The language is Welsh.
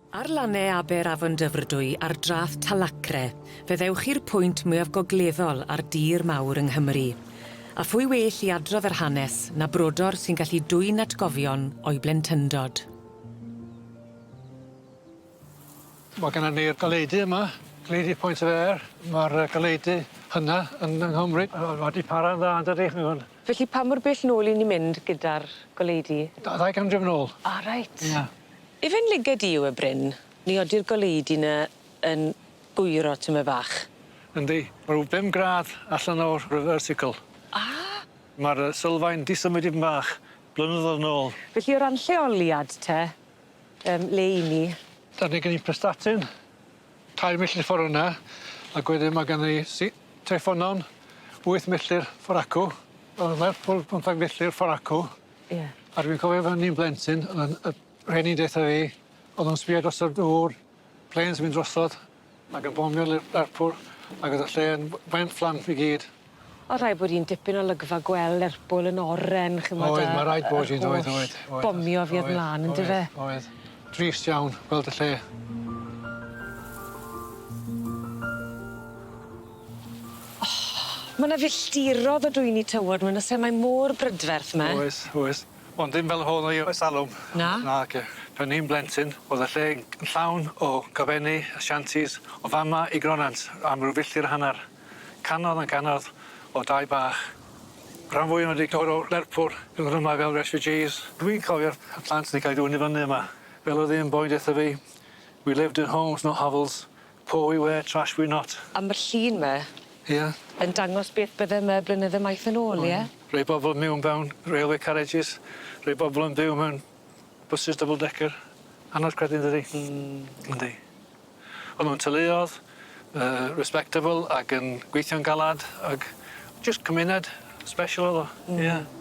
Ar lannau aber Afon Dyfrdwy ar draeth Talacre, fe ddewch i'r pwynt mwyaf gogleddol ar dir mawr yng Nghymru. A phwy well i adrodd yr hanes na brodor sy'n gallu dwyn atgofion o'i blentyndod. Ma' gynnon ni'r goleudy yma, Goleudy Point of Ayre. Ma'r yy goleudy hynna yn yng Nghymru. Yy ma' 'di para'n dda yndydi ch'mod? Felly pa mor bell nôl 'yn ni'n mynd gyda'r goleudy? Da- ddau ganrif nôl. O reit. Ia. Yfe'n liged i yw e Bryn? Mi odi'r goleudy 'ny yn gwyro tyme' bach. Yndi. Ma' rw bum gradd allan o'r reversicle. Ah! Ma'r yy sylfaen 'di symud dipyn bach blynyddodd nôl. Felly o ran lleoliad te yym le 'yn ni? 'Dan ni gen ni Prestatyn tair milltir ffor yna ag wedyn ma' gynno ni si- Treffynnon wyth milltir ffor acw. Ma' Lerpwl pymthag milltir ffor acw. Ie. A dwi'n cofio pan o'n i'n blentyn o'dd 'yn yy rheni'n deutha fi o'dd nw'n sbio dros y dŵr, planes yn mynd drosodd ag yn bomio Ler- Lerpwl ag o'dd y lle yn w- wen fflam i gyd. O' rhaid bod 'i'n dipyn o olygfa gweld Lerpwl yn oren ch'mod a... Oedd ma' raid bod hi'n doedd oedd oedd. Bomio fuodd mlan yndyfe? Oedd oedd. Drist iawn gweld y lle. Ma' 'na filltirodd o dwyni tywod 'ma 'ny o's e mae mor brydferth 'ma. Oes oes. Ond ddim fel hon o ers talwm. Na? Nage. Pan o'n i'n blentyn o'dd y lle yn llawn o gofenni a shanties o fama i Gronant am ryw filltir a hannar. Canodd a canodd o dai bach. Rhan fwya o nw 'di dod o Lerpwl i ddod yma fel refugees. Dwi'n cofio'r y plant 'di cael 'u dwyn i fyny yma. Fel o'dd un boi'n detha fi we lived in homes not hovels. Poor we were, trash we not. A ma'r llun 'ma... Ie. ...yn dangos beth bydde 'ma blynydde maith yn ôl ie? Rhei bobol mewn fewn railway carriages, rhei bobol yn byw mewn buses double decker. Anodd credu yndydi? Hmm. Yndi. O'n nw'n teuluodd yy respectable ag yn gweithio'n galad ag jyst cymuned special o'dd o. Hmm. Ie.